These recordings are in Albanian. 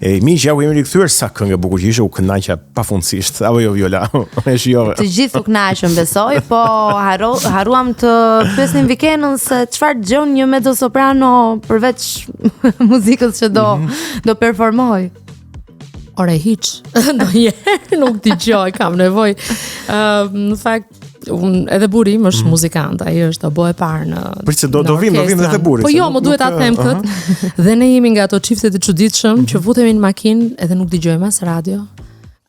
E miq, ja ku jemi rikthyer sa këngë e bukur që ishte, u kënaqa pafundësisht. Apo jo Viola, e shijove. Të gjithë u kënaqëm besoj, po harro, harruam të pyesnim Vikenën se çfarë dëgjon një mezzo soprano përveç muzikës që do mm -hmm. do performoj. Ore hiç, ndonjëherë nuk dëgjoj, kam nevojë. Ë, uh, në fakt un edhe burri im është mm. muzikant, ai është obo e parë në Për se do do vim, do vim edhe te burri. Po jo, më duhet ta them kët. Dhe ne jemi nga ato çiftet e çuditshëm mm -hmm. që mhm. futemi në makinë edhe nuk dëgjojmë as radio,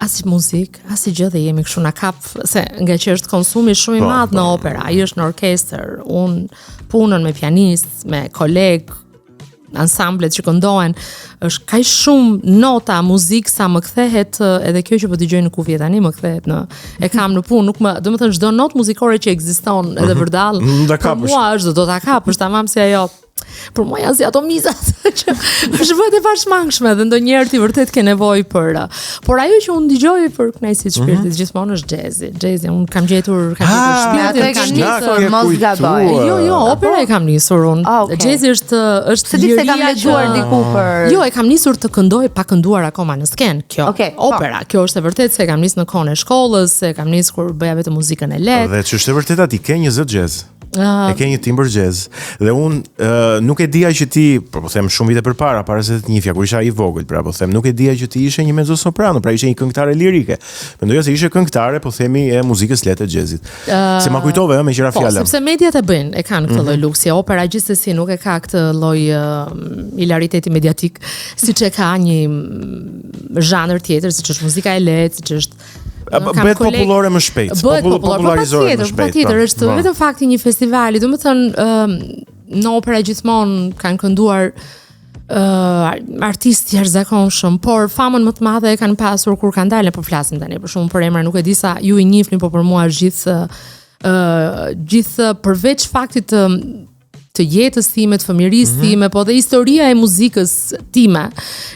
as muzikë, as gjë dhe jemi kështu na kap se nga që është konsumi shumë i po, madh në po. opera, ai është në orkestër, un punën me pianist, me koleg, ansamblet që këndohen, është kaq shumë nota muzikë sa më kthehet edhe kjo që po dëgjoj në kufje tani më kthehet në e kam në punë, nuk më, domethënë çdo notë muzikore që ekziston edhe mhm. vërdall. Mm, do kapësh. Për mua është do ta kapësh tamam si ajo. Për mua janë si ato mizat që është vërtet e pashmangshme dhe ndonjëherë ti vërtet ke nevojë për. Por ajo që unë dëgjoj për kënaqësi të shpirtit mm -hmm. gjithmonë është jazzi. Jazzi, unë kam gjetur, kam gjetur ah, shpirtin, e kam nisur, mos gaboj. Jo, jo, opera e kam nisur unë. Ah, okay. Jazzi është është Se di se kam lexuar diku për. Jo, e kam nisur të këndoj pa kënduar akoma në skenë. Kjo okay, po. opera, po. kjo është e vërtetë se e kam nisur në kohën e shkollës, se e kam nisur kur bëja vetëm muzikën e lehtë. Dhe ç'është e vërteta ti ke një zë jazz. Uh, e ke një timbër jazz. Dhe un uh, nuk e dija që ti, po po them shumë vite përpara, para se të të njihja, kur isha i vogël, pra po them, nuk e dija që ti ishe një mezzo soprano, pra ishe një këngëtare lirike. Mendoja se ishe këngëtare, po themi e muzikës lehtë e jazzit. Uh, se ma kujtove ë me qira po, fjala. Po, sepse mediat e bëjnë, e kanë këtë mm -hmm. lloj mhm. luksi, opera gjithsesi nuk e ka këtë lloj uh, hilariteti mediatik, siç e ka një mm, zhanër tjetër, siç është muzika e lehtë, siç është Bëhet popullore më shpejt. Bëhet popullore, po popularizohet më shpejt. Patjetër, po. është po. vetëm fakti i një festivali, domethënë ëm në opera gjithmonë kanë kënduar uh, artistë jashtëzakonshëm, por famën më të madhe e kanë pasur kur kanë dalë, po flasim tani për shumë për emra, nuk e di sa ju i njihni, po për mua është gjithë uh, gjithë përveç faktit të të jetës time, të fëmijërisë mm -hmm. time, po dhe historia e muzikës time.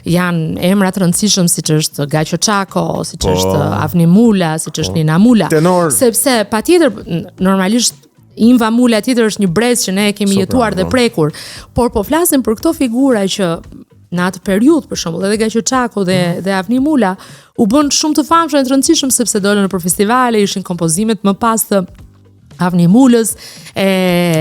Janë emra të rëndësishëm siç është Gaqo Çako, siç po. është Avni Mula, siç është po. Nina Mula. Tenor. Sepse patjetër normalisht Inva Mula tjetër është një brez që ne e kemi Sopra, jetuar dhe po. prekur, por po flasim për këto figura që në atë periudhë për shembull edhe Gaqo Çako dhe mm. dhe Avni Mula u bën shumë të famshëm e të rëndësishëm sepse dolën nëpër festivale, ishin kompozimet më pas të Avni Mulës e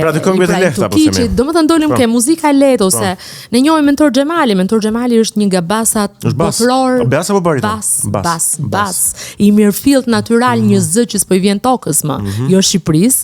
pra të këngëve të lehta po themi. Domethënë dolim po. ke muzika e lehtë ose po. ne njohim Mentor Xhemali, Mentor Xhemali është një nga basat botëror. Bas apo bariton? Bas, bas, bas. I mirëfillt natyral mm -hmm. një mhm. zë që s'po i vjen tokës më, mm -hmm. jo Shqipërisë,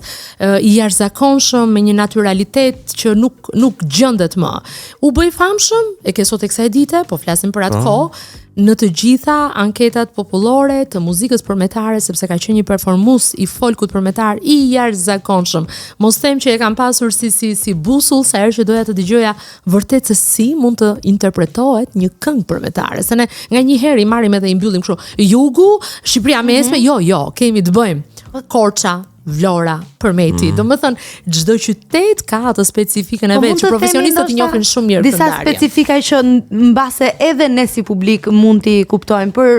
i jashtëzakonshëm me një naturalitet që nuk nuk gjendet më. U bë i famshëm, e ke sot e kësaj dite, po flasim për atë kohë, në të gjitha anketat popullore të muzikës përmetare sepse ka qenë një performues i folkut përmetar i jashtëzakonshëm. Mos them që e kam pasur si si si busull sa herë që doja të dëgjoja vërtet se si mund të interpretohet një këngë përmetare. Se ne nganjëherë i marrim edhe i mbyllim kështu. Jugu, Shqipëria e mesme, mm -hmm. jo, jo, kemi të bëjmë. Korça, Vlora, Përmeti. Mm. Domethënë, çdo qytet ka atë specifikën e po vet, që profesionistët i njohin shumë mirë Disa specifika që mbase edhe ne si publik mund t'i kuptojmë për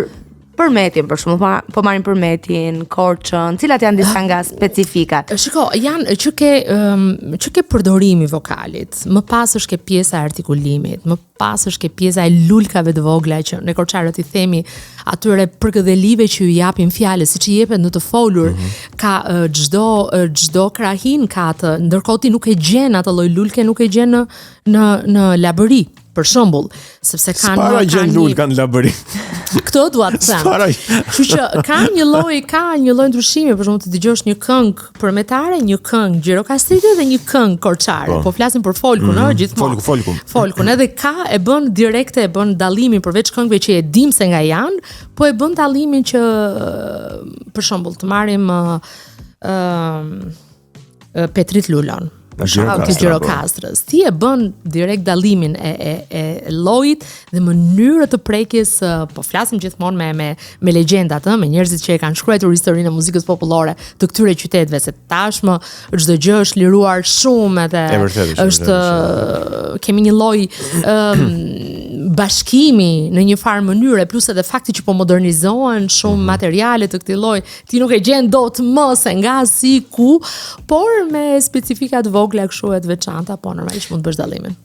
Përmetin, për shembull, po, po marrim Përmetin, Korçën, cilat janë disa nga specifikat? Shiko, janë që ke um, që ke përdorimi i vokalit, më pas është ke pjesa e artikulimit, më pas është ke pjesa e lulkave të vogla që ne korçarët i themi atyre përkëdhelive që ju japin fjalës, siç i jepet në të folur, mm -hmm. ka çdo çdo krahinë ka atë, ndërkohë ti nuk e gjen atë lloj lulke, nuk e gjen në në në Labëri për shembull, sepse kanë S'para gjen lulka në Labëri. Këtë dua të them. S'para. Kështu që ka një lloj, ka një lloj ndryshimi, për shembull të dëgjosh një këngë përmetare, një këngë gjirokastrite dhe një këngë korçare. Po, po flasim për folkun, mm -hmm. ëh, gjithmonë. Folku, folkun. Folkun, edhe ka e bën direkte e bën dallimin përveç këngëve që e dim se nga janë, po e bën dallimin që për shembull të marrim ë uh, Petrit Lulon. Për shembull të Gjirokastrës. Ti e bën direkt dallimin e e e llojit dhe mënyrës të prekjes, po flasim gjithmonë me me me legjendat, ë, me njerëzit që e kanë shkruar historinë e muzikës popullore të këtyre qyteteve, se tashmë çdo gjë është liruar shumë edhe e vërtetë, është, është vërtetë, kemi një lloj ëm bashkimi në një farë mënyre, plus edhe fakti që po modernizohen shumë mm -hmm. materiale të këtij lloji, ti nuk e gjen dot më se nga si ku, por me specifika të vogla kështu e të veçanta, po normalisht mund të bësh dallimin.